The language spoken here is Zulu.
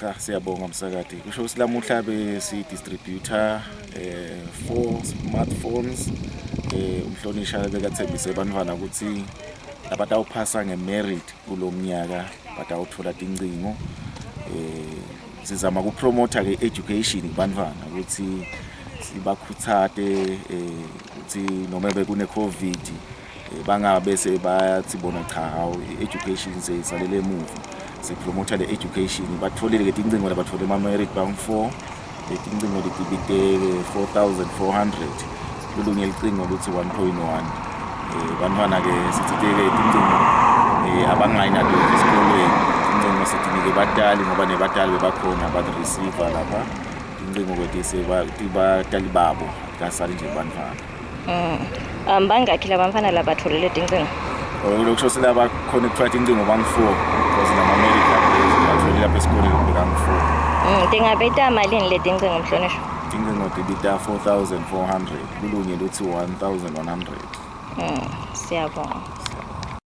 Cha, siyabonga msakade. Kusho ukuthi lamuhla besi-distribute-a 4 smartphones. Umhlonisha bekathembise bantwana ukuthi abatawuphasa nge-merit kulo mnyaka batawuthola tincingo. Sizama ukupromota ke education kubantwana ukuthi sibakhuthate ukuthi noma bekune COVID bangabe sebayathi bona cha, hawu, i-education seyisalele emuva. Sipromota le education. Batholile ke tincingo labathole ema-merit bang-4. Letincingo letibite 4400, lolunye licingo lutsi 1.1. Bantwana ke sithi-ke tincingo abangayi nato esikolweni. Tincingo sitinike batali ngoba nebatali bebakhona ba-receive lapha tincingo ke tibatali babo, kasali nje bantwana. Bangakhi labantfwana labatholele tincingo? Lokusho selabakhona ukuthola tincingo bangu-4 because nama-merit batholile lapha esikoleni bekangu-4. Tingabita malini letincingo, mhlonishwa? Tincingo tibita 4400, kulunye lutsi 1100. Siyabonga.